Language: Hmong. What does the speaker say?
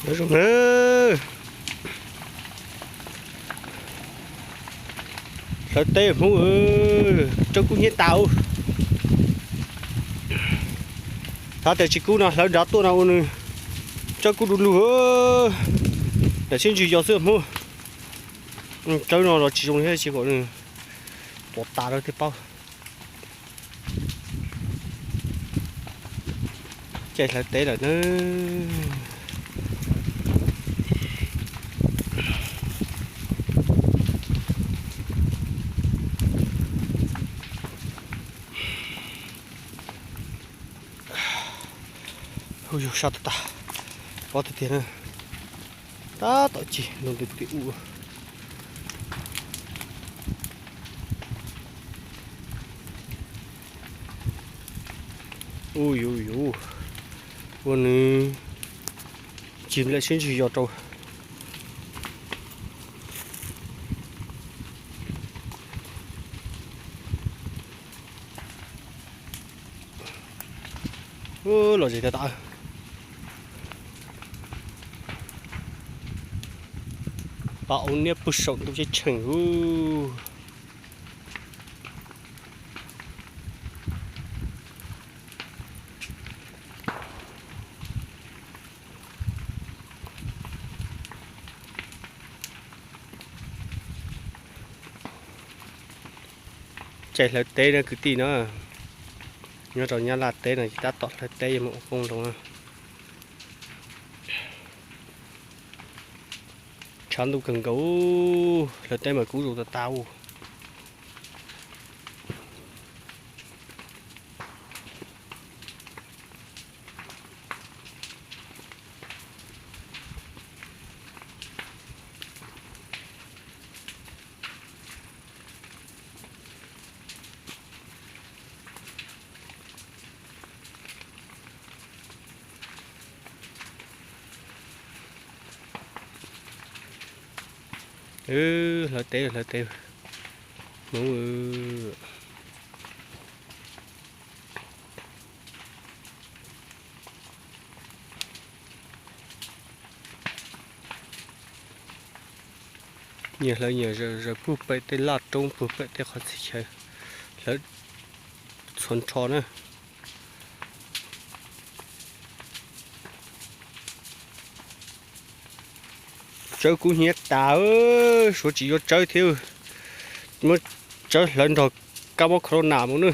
Nyob zoo na, hlawv teb Hmoob, tsawb kub hnyiab tas. Xav tias tsis kub no hlawv nrad tuaj no ua nws tsawb kub du lug, lam siab ntsws yos xwb Hmoob. Tsawb no los tsis zoo thiab, tsis kom nws tuav tas lawm thiaj paub. Caij hlawv teb lawm na. Hu yug sab tag tag, pob tiag tiag na. Tab tom cig no nti ti u. U yuv yuv, ua nws cig lawm siab ntsws yos rau. Los zem tas tas. Pab ua niab pug saum ntuj ceeb tsheej ub. Caij hlawv teb na kwv tij na, nyob rau Nyab Laj teb no ces tab tom hlawv teb yuav mus ua qoob loo na. Tshav ntuj kawg nkaus, hlawv teb mas kub zus tas tas ub. Hlawv teb, hlawv teb Hmoob. Nyias hlawv nyias, zaws puag pem tej laj roob, puag pem tej qhov txhia chaw, hlawv txhua nrho na. Tsawb kub hnyiab tas, suav tsis yuav tsawb thiab. Muab tsawb hlawv nrog kab mob corona mus na.